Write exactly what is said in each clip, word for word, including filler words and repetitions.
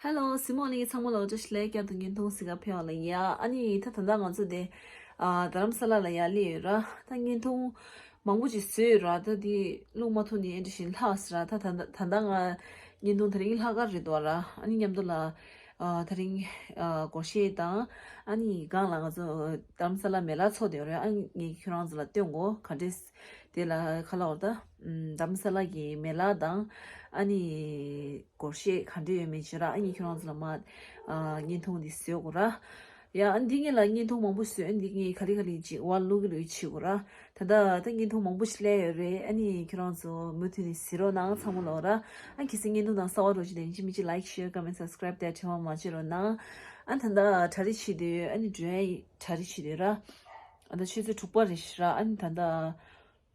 Hello, གཟིགས་མོ་ལ་ཚང་མ་ལ་བཀྲ་ཤིས་བདེ་ལེགས། བསྐྱར་དུ་བརྙན་ཐུང་གཟིགས་ག་ཕེབས་པ་ལ་ཡ། ཨ་ནི་ད་ད་ལྟ་ང་ཚོ་དེ་ཨ་རྡ་རམ་ས་ལ་ལ་ཡར་སླེབས་ཡོད་ར། ད་བརྙན་ཐུང་མང་པོ་ཅིག་བཟོས་ཡོད་ར། ད་དེ་བླུག་མ་ཐུབ་ནས་ཨེ་འདྲ་བཞིན་ལྷག་ཟེར་ར། ད་ད་ད་ད་ང་བརྙན་ཐུང་དེ་རིང་ལྷག་ག་རེད་འདུག་ར། ཨ་ནི་མཉམ་དུ་ལ་ཨ་དེ་རིང་ཨ་སྒོར་གཞས་དང་། ཨ་ནི་སྒང་ལ་ང་ཚོ་རྡ་རམ་ས་ལ་མེ་ལ་ཚོགས་བསྡད་ཡོད་ར། ཨ་ནི་ངས་ཁྱོད་རང་ཚོ་ལ་སྟོན་གོ་ག་འདྲས། དེ་ལ་ཁ་ལོར་ད། ཨམ། རྡ་རམ་ས་ལ་གི་མེ་ལ་དང་། ཨ་ནི་སྒོར་གཞས་ག་འདྲ་ཡོད་མེད་བྱས་ར། ཨ་ནི་ཁྱོད་རང་ཚོ་ལ་མ། ཨ། བརྙན་ཐུང་འདི་བཟོས་དགོས་ར། ཡ། ཨ་འདི་ངེད་ལ་བརྙན་ཐུང་མང་པོ་བཟོས། ཨ་འདི་ངས་ག་ལེ་ག་ལེ་ཅིག་བ་ལུག་གི་ལུག་བྱེད་དགོས་ར། ད་ད་ད་བརྙན་ཐུང་མང་པོ་ཞིག་སླེབས་ཡོད་རེད། ཨ་ནི་ཁྱོད་རང་ཚོ་མུ་མཐུད་ནས་གཟིགས་རོགས་གནང་ཚང་མ་ལོ་ར། ཨ་གལ་སྲིད་བརྙན་ཐུང་དང་གསར་པ་འགྲོ་ཅིག་དེ་ཡིན་གཅིག་མིན་གཅིག་like, share, comment, subscribe དེ་ཁྲེལ་བ་མ་བྱེད་རོགས་གནང་། ཨ་ད་ད་གྲ་སྒྲིག་བྱེད་དུས་ཡོད། ཨ་ནི་འགྲོ་ཡ་ཡི་གྲ་སྒྲིག་བྱེད་དུས་ར། ཨ་ད་ཆུ་ཚོད་དྲུག་པ་རེད་ཤག་ར། ཨ་ནི་ད་ད།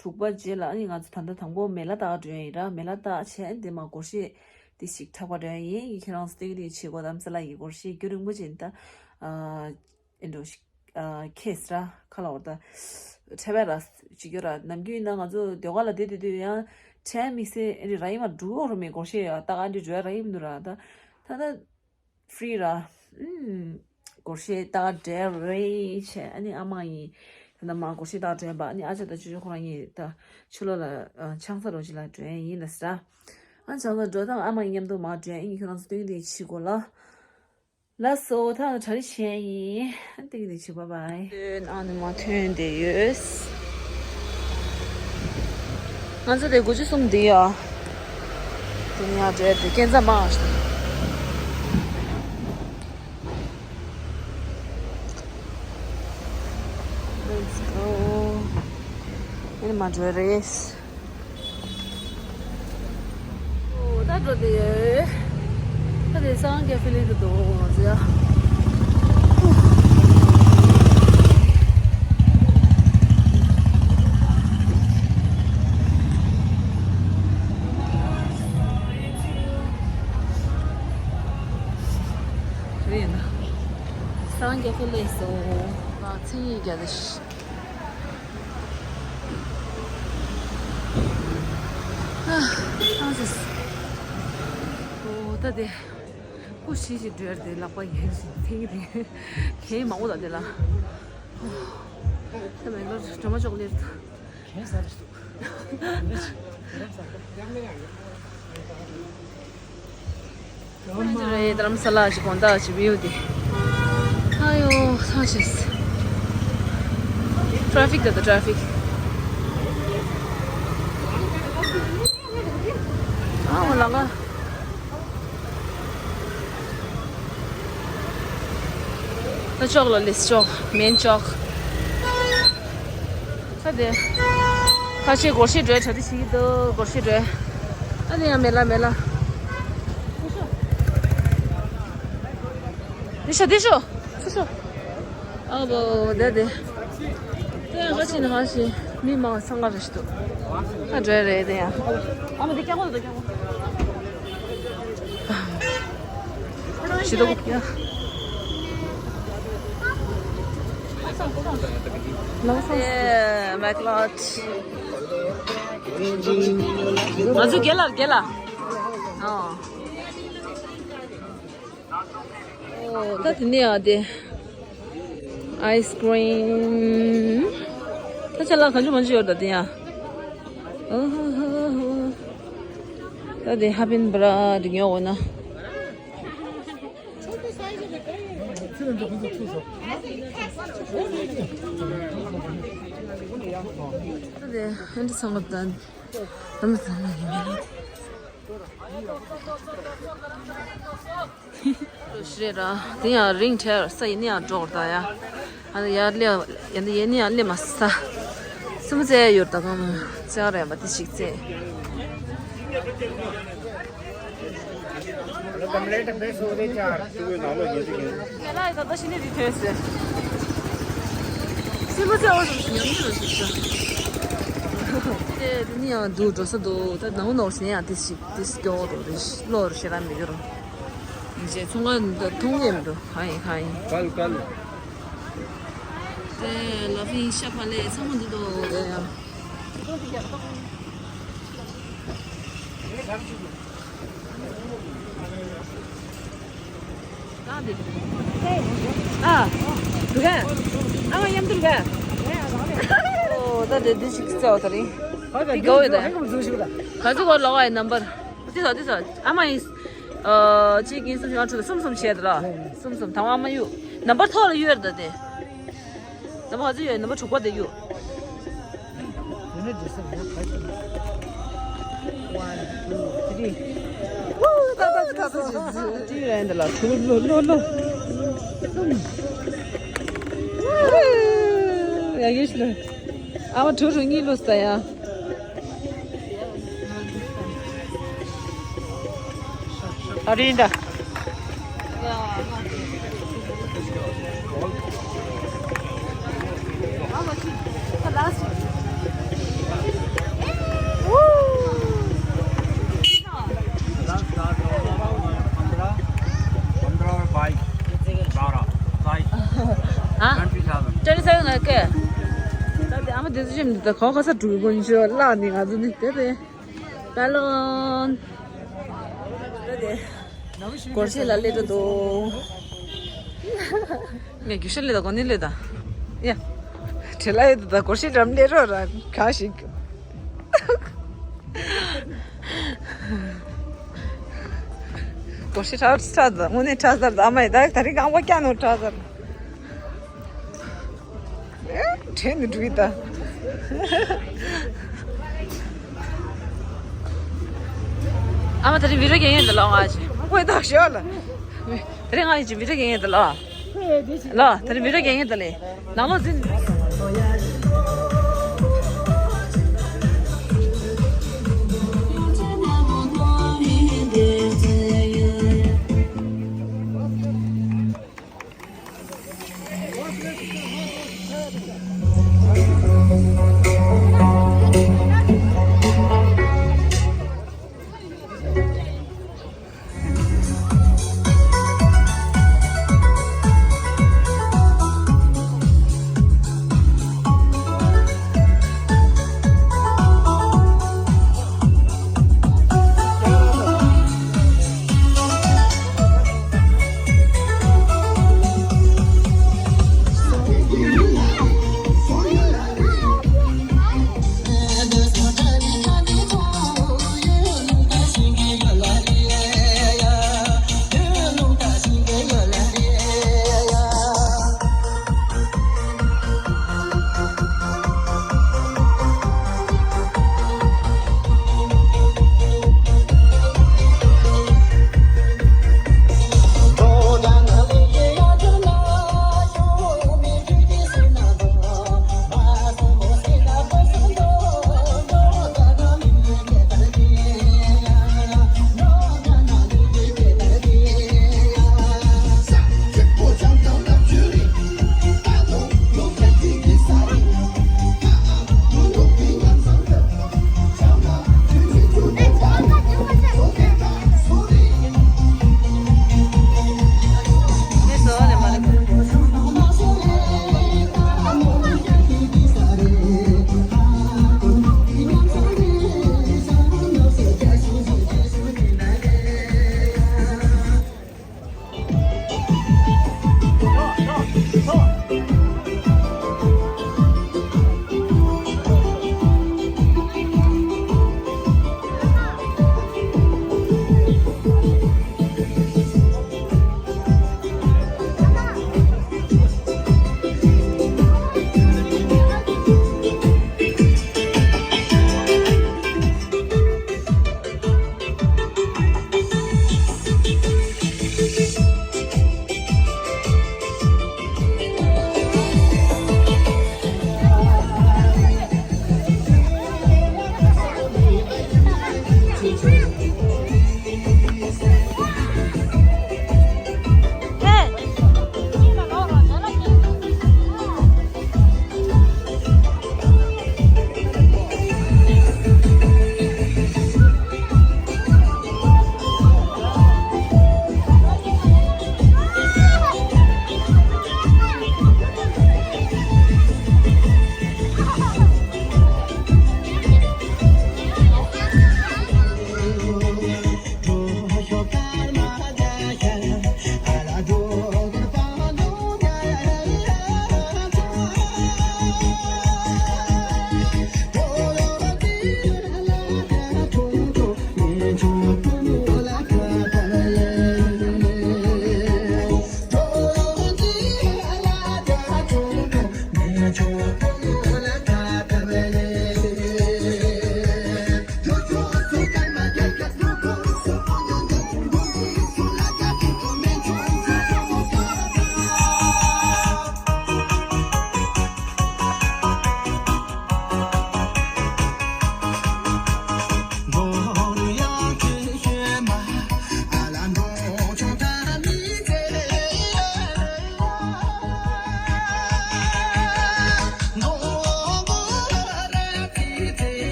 དྲུག་པ་རྗེས་ལ་ཨ་ནི་ང་ཚོ་ད་ལྟ་དང་པོ་མེ་ལ་ལྟ་ག་འགྲོ་ཡ་ཡིན་ར། མེ་ལ་ལྟ་བྱས་ཨ་ནི་དེ་མ་སྒོར་གཞས་དེ་ཞིག་འཁྲབ་ག་འགྲོ་ཡ་ཡིན། ཁྱེད་རང་ཚོ་སྟོན་གྱི་འདུག་བྱེད་སྒོ་རྡ་རམ་ས་ལ་ཡི་སྒོར་གཞས་རྒྱུན་རིང་པོ་ཅིག་ད་ཨ་ཨེ་འགྲོ་ཞིག་ཨ་ཁེས་ར་ཁ་ལ་བར་ད་འཁྲབ་པ་ར་བྱེད་རྒྱུ་ར། ནམ་རྒྱུན་ཡིན་ན་ང་ཚོ་ཟློས་གར་ལ་བསྡད་བསྡད་དུས་ཡང་འཁྲབ་དམིགས་བསལ་ཨེ་འདྲ་ར་ཡིན་མ་འགྲོ་གི་ར། མེད་སྒོར་གཞས་ཡ་ལྟ་ག་འདི་འགྲོ་ཡ་ར་ཡིན་མི་འདུག་ར། ད་ད་ད། Free ར། ཨུམ། སྒོར་གཞས་ལྟ་ག་འགྲོ་ཡ་རེད་བྱས། ཨ་ནི་ཨ་མ་ཡིས་ད་ལྟ་མ་སྒོར་གཞས་ལྟ་ག་འགྲོ་ཡ་པ། ཨ་ནི་ཨ་ཅག་དང་ཅོ་ཅོ་ཁོ་རང་གཉིས་ད་ཕྱི་ལོགས་ལ་ཨ་ཆང་ས་རོ་ཅིག་ལ་འགྲོ་ཡ་ཡིན་ལ་ཟེར། ཨ་ཆང་ས་འགྲོ་དང་ཨ་མ་ཡིས་མཉམ་དུ་མར་འགྲོ་ཡ་ཡིན། ཁྱོད་རང་ཚོ་སྟོན་གྱི་འདུག་བྱེད་སྒོ་ལ། ལགས་སོ། ད་གྲ་སྒྲིག་བྱེད་ཡ་ཡིན། ཨ་སྟོན་གྱི་འདུག་བྱེད། བྷའི་བྷའི། ཨ་ནི་མ་ཐོན་བསྡད་ཡོད། ང་ཚོ་དེ་དགུ་བཅུ་གསུམ་འདི་ཡ། དེ་ནས་ཡར་འགྲོ་ཡ་དེ་སྐས་འཛེག་མ། Let's go. ཨེ་མ་འགྲོ་རེད། ཨོ་ད་འགྲོ་དེ་ཡོད། ད་དེ་སང་ཀེ་ཧྥེ་ལེ་དུ་འགྲོ་ང་ཚོ་ཡ། རེད་ན། སང་ཀེ་ཧྥེ་ལེ་སོ། ང་མཚན་ཉིད་རྒྱ་དེ་ཤི། ཨ། ཨ་ཙི། ཨོ་ད་དེ། ཀུ་ཤི་ཤི་འདྲེར་དེ་ལག་པ་ཡན་ཞིག་ཐེངས་དེ། གན་མང་པོ་དང་དེ་ལ། ད་མེག་ལོར་སྒྲོལ་མ་ཅོག་ལེར། གན་ཟ་རེ་ཤི་འདུག་རྡ་རམ་ས་ལ་ཞིག་དགོང་དག་ཅིག་བིའུ་དེ། ཨ་ཡོ་སང་ཤེས། ཊ་རེ་ཕིག་ད་ད་ཊ་རེ་ཕིག་ཨ་འོ་ལ་ལ། ད་ཅོག་ལ་ལིས་ཅོག་མེན་ཅོག་ད་དེ། ཁ་ཤས་སྒོར་གཞས་འགྲོའི་གྲ་སྒྲིག་བྱེད་ཀྱི་འདུག་སྒོར་གཞས་འགྲོའི། ཨ་ནི་ཡང་མེ་ལ་མེ་ལ། དེ་ཤོ་དེ་ཤོ། སུ་ཤོ། ཨ་བོ་དེ་དེ། དེ་ཡང་ཁ་ཤས་ནི་ཁ་ཤས་མི་མང་སང་ག་རེ་ཞིག་འདུག་ཁ་འགྲོའི་རེད་དེ་ཡང་། ཨ་མ་དེ་སྐྱག་པོ་འདུག་སྐྱག་པོ། ཞི་དོ་ཡ། ལང་སོང་། ཨེ་མེག་ལོད། ང་ཚོ་རྒན་ལགས་རྒན་ལགས། ཨོ། ཨོ་ད་དེ་ནས་ཡང་དེ། ཨའི་སི་ཀི་རིམ། ད་ཆ་ལག་གང་བྱུང་མང་བྱུང་ཡོད་ད་དེ་ཡང་། ཨོ་ཧོ་ཧོ་ཧོ། ད་དེ་ཧ་པིན་བྷ་ར་དེ་ཉོ་འོ་ན། ད་དེ་ཧན་ཏི་སང་ག་དང་། ད་མི་ཚང་མ་ཡིན་མིན་ལ། ཞེས་ར། དེ་ཡང་རིང་ཐལ། ས་ཡིན་ནི་ཡང་འགྲོ་ད་ཡ། ཨ་ནི་ཡར་སླེབས་ཡ་འདི་ཡིན་ནི་ཡང་སླེབས་མ་ས། སུམ་རྩེ་ཡོད་ད་གང་ཅང་རེད་པ་དེ་ཞིག་རྩེ། དེ་ནི་ཡང་འདུག་འགྲོ་ས་འདུག་ད་ནང་ནོར་ཞིག་ཡང་དེ་ཞིག་དེ་སྐྱོ་བོ་འདུག་རེ་བློ་རུ་ཞེ་དྲག་མི་འགྱུར། མི་བྱེད་ཚོང་ཁང་འདི་མཐོང་གི་མི་འདུག་གང་ཡིན་གང་ཡིན། གལ་གལ། དེ་ལ་ཕིང་ཤ་ཕ་ལེ་ཚང་མ་འདུག་འདུག་དེ་ཡང་། ཨ། འདུག་ག་ཨ་མ་མཉམ་དུ་འདུག་ག་ཨོ་ད་དེ་འདི་ཞིག་རྩེ་བ་ད་རིང་། འདི་དགའ་བོ་ཡོད་ད། ག་ཚོད་གོ་ལོག་ཨའི་ནམ་བར། འདི་ཚོ་འདི་ཚོ་ཨ་མ་ཡིན། ཨ། གཅིག་གཉིས་གསུམ་བཞི་ལྔ་དྲུག་གསུམ་གསུམ་བྱས་ད་ལ། གསུམ་གསུམ་དང་པོ་ཨ་མ་གཡུག་ནམ་བར་ཐོག་ལ་གཡུག་ཡོད་ད་དེ། ནམ་བར་ག་ཚོད་ཡོད། ནམ་བར་དྲུག་པ་དེ་གཡུག One, two, three. ད་ད་ད་ད་ཅི་ཡོད་འདི་ལ་དྲུག་ལོ་ལོ་ལོ། ཡ་ཡོད་ལ། ཨ་མ་དྲུག་རུ་གཉིས་ལོ་ས་ཡ། ཨ་རིན་ད། ཨ། twenty seven ལ་སྐད། ད་དེ་ཨ་མ་དེ་ཚོ་ཅིམ་འདི་ད་གང་ག་ས་འགྲོ་གི་གོ་ཉི་ཤུ་བརླག་ནི་ང་ཚོ་ནི་དེ་དེ། པ་ལོན། སྒོར་གཞས་ལ་སླེབས་འགྲོ་འདུག་ངས་རྒྱུ་ཤ་སླེབས་དང་གོ་ནི་སླེབས་དང་། ཡ། བྲེལ་ལ་ཡོད་དུ་ད་སྒོར་གཞས་འགྲམ་སླེབས་རོགས་ར་ག་ཞིག་སྒོར་གཞས་ཁྲག་ཁྲག་དང་དངོས་གནས་ཁྲག་གཟར་དང་ཨ་མ་ཡི་ད་ད་རིང་གང་པ་སྐྱ་ནོར་ཁྲག་གཟར། དྲན་ནས་འགྲོ་གི་ད། ཨ་མ་ད་རིང་བི་ཌི་ཡོ་རྒྱག་མཁན་འདི་ལ་ང་ཅི་དཔེ་ཐག་ཤོར་ལ། ད་རིང་ང་ཅི་བི་ཌི་ཡོ་རྒྱག་མཁན་འདི་ལ། ལ་ད་རིང་བི་ཌི་ཡོ་རྒྱག་མཁན་འདི་ལ། ནང་ལོགས་འཛིན།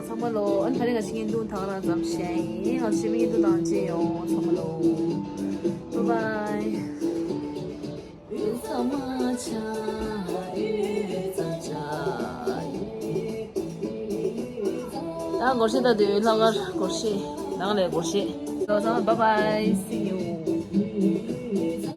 ཚང་མ་ལོ། ཨ་ནི་ད་རེས་ང་ཞིག་ཉིན་དུ་ཐང་རང་ཙམ་བཤད་ཡིན། ང་ཞིག་ཉིན་དུ་དང་བཅས་ཡོང་། ཚང་མ་ལོ། Bye bye. ད་སྒོར་གཞས་ལྟ་དུས་ལྷག་དཀར་སྒོར་གཞས། ནང་ལས་སྒོར་གཞས། ལོ་ཚང་མ་bye bye.